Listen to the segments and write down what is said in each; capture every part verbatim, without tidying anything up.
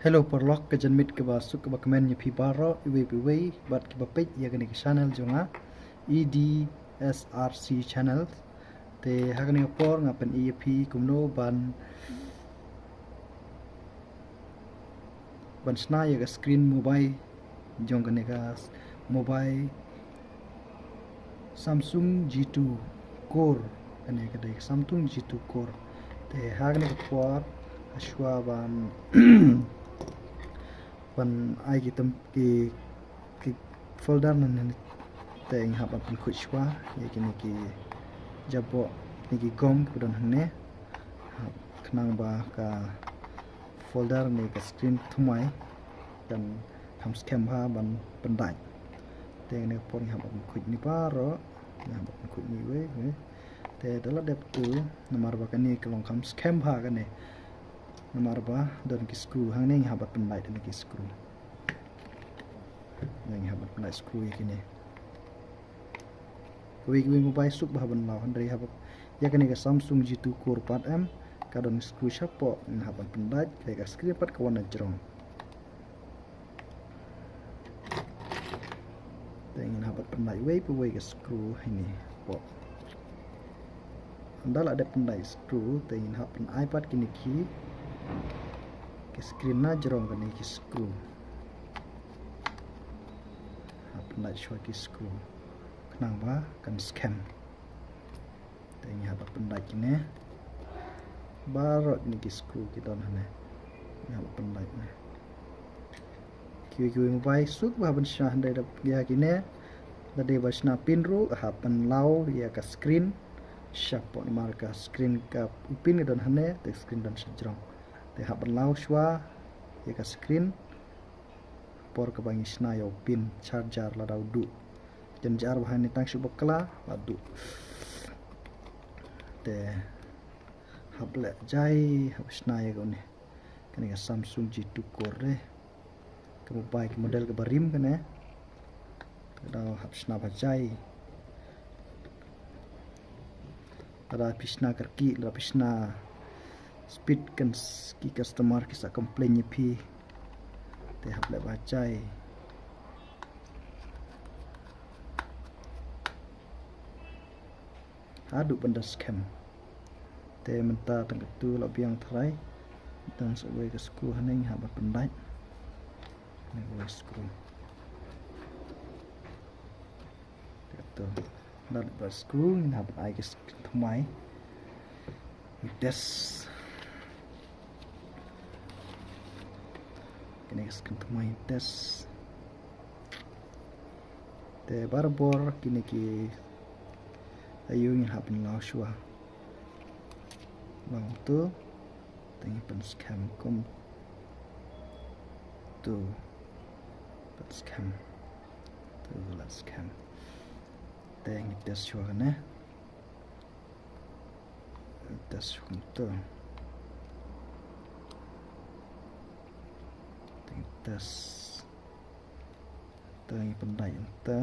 Hello paralok, ka janmiet kaba suk kaba kmen ïa phi baroh, iwei pa iwei bad kiba peit ïa kane ka channel jong nga, E D S R C channel. Te ha kane ka por nga pyni ïa phi kumno ban ban shna ïa ka screen mobile jong kane ka s-, mobile Samsung G two Core. Kane ka dei Samsung G two Core. Te ha kane ka por, ha shuwa ban ban ai ki tem ki, ki folder nan nan, te ngi hap ban pynkhuid shuwa ïa kine ki jaboh, kine ki gom kiba don hangne. Hap khnang ba ka folder ne ka screen thymmai kan kham skhem bha ban pyndait. Te kane ka por ngi hap ban khuid ni baroh, ngi hap ban khuid ni wei wei. Te da la dep tu, namar ba kane ka long kham skhem bha kane. Namar ba don ki screw hangne, ngi hap ban pyndait da ki screw. Ngi hap ban pyndait screw ïa kine. Kawei kawei mobile suk bha ban law, hynrei haba ïa kane ka Samsung G two Core pat em, ka don screw shapoh, ngin hap ban pyndait, te ka screen pat ka wan na jrong. Te ngin hap ban pyndait wei pa wei ka screw hangne hapoh. Haba la dep pyndait screw, te ngin hap ban ai pat kine ki, ki screen na jrong kane ki screw. Hap pyndait shuwa ki screw khnang ba kan skhem. Te ngi hap ban pyndait kine. Baroh kine ki screw ki don hangne. Ngi hap ban pyndait ne. Kiwei kiwei mobile suk bha ban shna hynrei da ïa kine. Da dei ba shna pin ruh hap ban law ïa ka screen shapoh namar ka screen ka u pin ka don hangne, te screen don sha jrong. Te hap ban law shuwa ïa ka screen por kaba ngi shna ïa u pin charger lada u duh. Jan jar ba hangne tang shu bakla la duh. Te hap leh jai, hap shna ïa kane. Kane ka Samsung G two Core de. Ka mobile ka model kaba rim kane. Te da hap shna bha jai. Lada phi shna kyrkieh, lada phi shna speed kan s-, ki customer ki sa complain ïa phi. Te hap leh bha jai. Haduh ban da skhem. Te mynta tang katto la biang tharai. Tang sa wei ka screw hangne hap ban pyndait. Hangne wei screw. Te katto. Nda ba screw ngin hap ban ai ka screen thymmai. Ngi test. Kane ka screen thymmai ngi test. Te barabor kine ki aïu ngin hap ban law shuwa. Law to. Te ngi pynskhem kumto. Pynskhem. To la skhem. Te ngi test shuwa kane. Test shuwa kumto. Te ngi test. Te ngi pyndait kumto.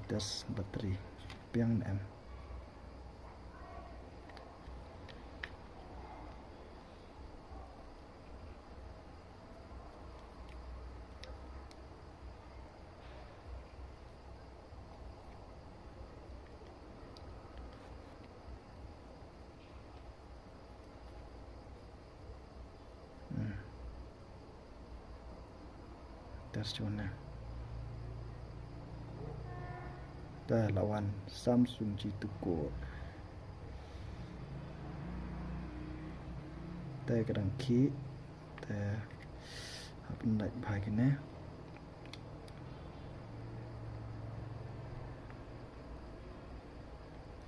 Test battery. Biang ne em. Hmm. Test shuwa ne. Te la wan Samsung G two Core. Te ka dang khih. Te hap pyndait bha kine.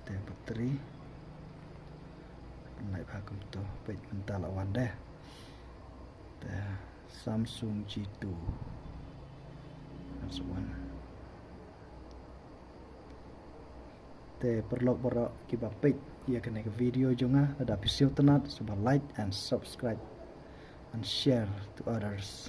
Te battery. Nai bha kumto, peit mynta la wan de. Te Samsung G two. That's one. Te paralok baroh kiba peit ïa kane ka video jong nga, lada phi sngewtynnat, sngewbha like and subscribe and share to others.